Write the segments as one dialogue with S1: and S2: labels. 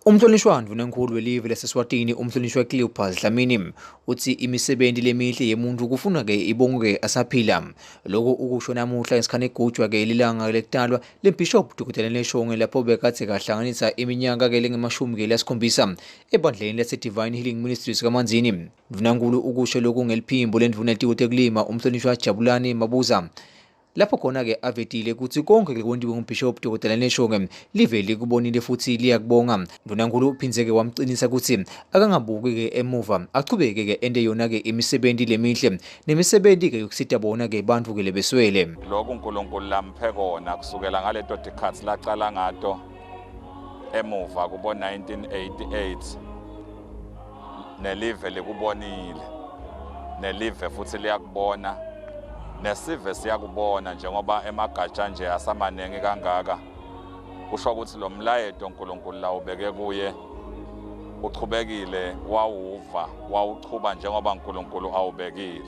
S1: Umhlonishwa Ndvunankhulu welive laseSwatini umhlonishwa Cleopas Dlamini utsi imisebenti lemihle yemuntfu kufuna-ke ibongwe asaphila. Loku ukusho namuhla ngesikhathi kugujwa-ke lilanga lekutalwa lembhishobhi Dr. Neshongwe lapho bekadze kahlanganisa iminyaka-ke lengemashumi-ke lasikhombisa ebandleni lase-Divine Healing Ministries kaManzini. Ndvunankhulu ukusho loku ngeliphimbo lendvuna yetiko tekulima umhlonishwa Jabulani Mabuza Lapho khona-ke avetile kutsi konkhe lekwentiwe nguBhishobhi Dr. Neshonge live likubonile futsi liyakubonga. Ndunankulu uphindze-ke wamcinisa kutsi akangabuki-ke emuva achubeke-ke ente yona-ke imisebenti lemihle nemisebenti-ke yokusita bona-ke bantfu-ke lebeswele.
S2: Lokhu uNkulunkulu lamphe kona kusukela ngaleto tikhatsi lacala ngato emuva kubo 1988 nelive likubonile nelive futhi liyakubona nesive siyakubona njengoba emagatsha nje asamaningi kangaka kusho ukuthi lo mlayeto uNkulunkulu lawubeke kuye uchubekile wawuva wawuchuba njengoba uNkulunkulu awubekile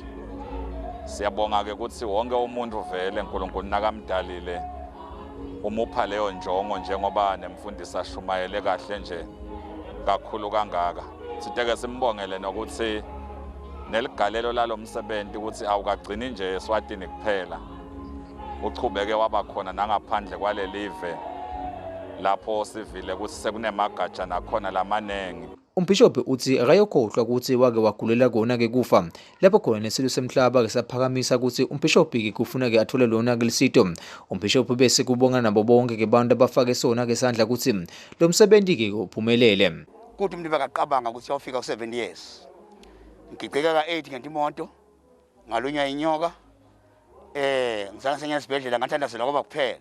S2: siyabonga ke ukuthi wonke umuntu vele uNkulunkulu nakamdalile umupha leyo njongo njengoba nemfundisi ashumayele kahle nje kakhulu kangaka siteke simbongele nokuthi neligalelo lalomsebenzi ukuthi awukagcini nje eSwatini kuphela uchubeke waba khona nangaphandle kwalelive lapho sivile ukuthi sekunemagatsha nakhona lamanengi.
S1: Umbhishobhi utsi akayokhohlwa kutsi wake wagulela kona-ke kufa lapho khona nesilo semhlaba-ke saphakamisa kutsi umbhishobhi-ke kufuna-ke athole lona-ke lisito. Umbhishobhi bese kubonga nabo bonke-ke bantu abafake sona-ke sandla kutsi lo msebenti-ke uphumelele.
S3: Kuthi umuntu bekaqabanga ukuthi uyofika ku-70 years ngigiceka ka-8 ngento imoto ngalunywa inyoka eh ngisana senye esibhedlela ngathandazela kwaba kuphela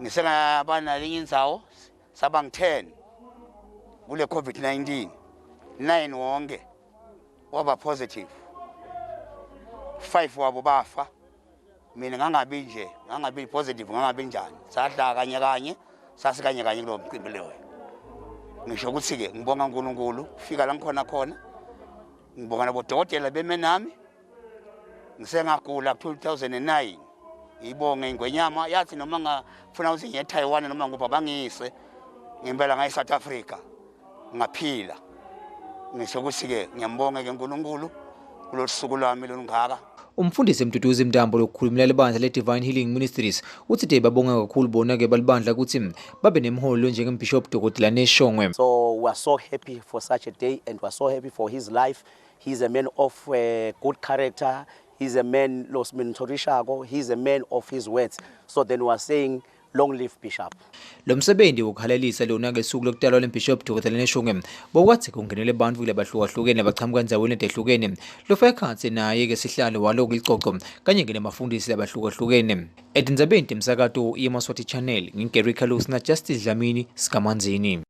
S3: ngisengaba nalinye indzawo saba ngi-10 kule covid-19 9 wonke waba positive 5 wabo bafa mina ngangabi nje ngangabi positive ngangabi njani sadla kanye kanye sasikanye kanye kulowo mcimbi leyo ngisho ukuthi-ke ngibonga uNkulunkulu kufika la ngikhona khona ngibonga nabodokotela beme nami ngisengagula ku-2009 ngiyibonge ingwenyama yathi noma ngafuna ukuthi ngiye eTaiwan noma nguphi abangiyise ngempela ngaye South Africa ngaphila ngisho ukuthi-ke ngiyambonga-ke uNkulunkulu kulolu suku lwami lolungaka.
S1: Umfundisi Mduduzi Mntambo lokukhulumela libandla le-Divine Healing Ministries uthi de babonga kakhulu bona-ke balibandla ukuthi babe nemholi lonjengembhishobhi Dr. Neshongwe.
S4: So we are so happy for such a day and we are so happy for his life. He's a man of good character. He's a man losmentorishako. He's a man of his words. So then we are saying long live Bishop.
S1: Lo msebenzi wokuhalalisa lona ngesuku lokutalwa lembhishobhi Dr. Neshongwe bokwathi kungenele bantfu labahlukahlukene abachamuka endzaweni letehlukene. Lofaka ekhatsi naye-ke sihlalo waloku licoco kanye-ke nemafundisi labahlukahlukene. Etindzabeni temsakato yeMaswati Channel, ngingu-Gary Carlos na Justice Dlamini, Sikamanzini.